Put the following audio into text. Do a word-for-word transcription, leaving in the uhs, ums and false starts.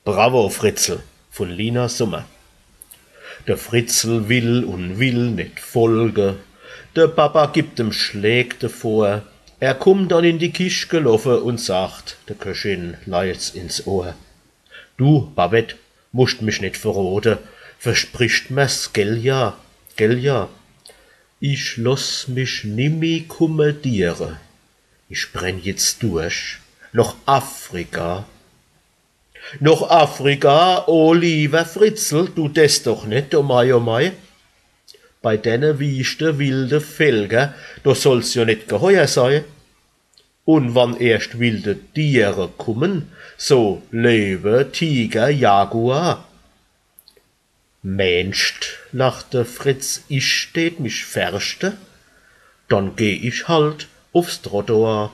Bravo, Fritzl von Lina Sommer. De Fritzl will un will net folge. De Papa gibt em Schläg devor. Er kummt dann in die Kisch geloffe un sagt de Köchin leis ins Ohr: „Du, Babett, muscht mich net verrote, versprichscht mer's, gell ja, gell ja? Ich loss mich nimmi kummediere. Ich brenn jetzt durch. Noch Afrika.“ „Noch Afrika? Oh, liewer Fritzl, du des doch net, oh mei, oh mei. Bei denne wieschte, wilde Velker, do soll's jo net geheuer sei. Un wann erscht wilde Diere kummen, so Löwe, Tiger, Jaguar.“ „Meenst“, lacht de Fritz, „ich tät mich ferchte? Dann geh ich halt ufs Trottoir.“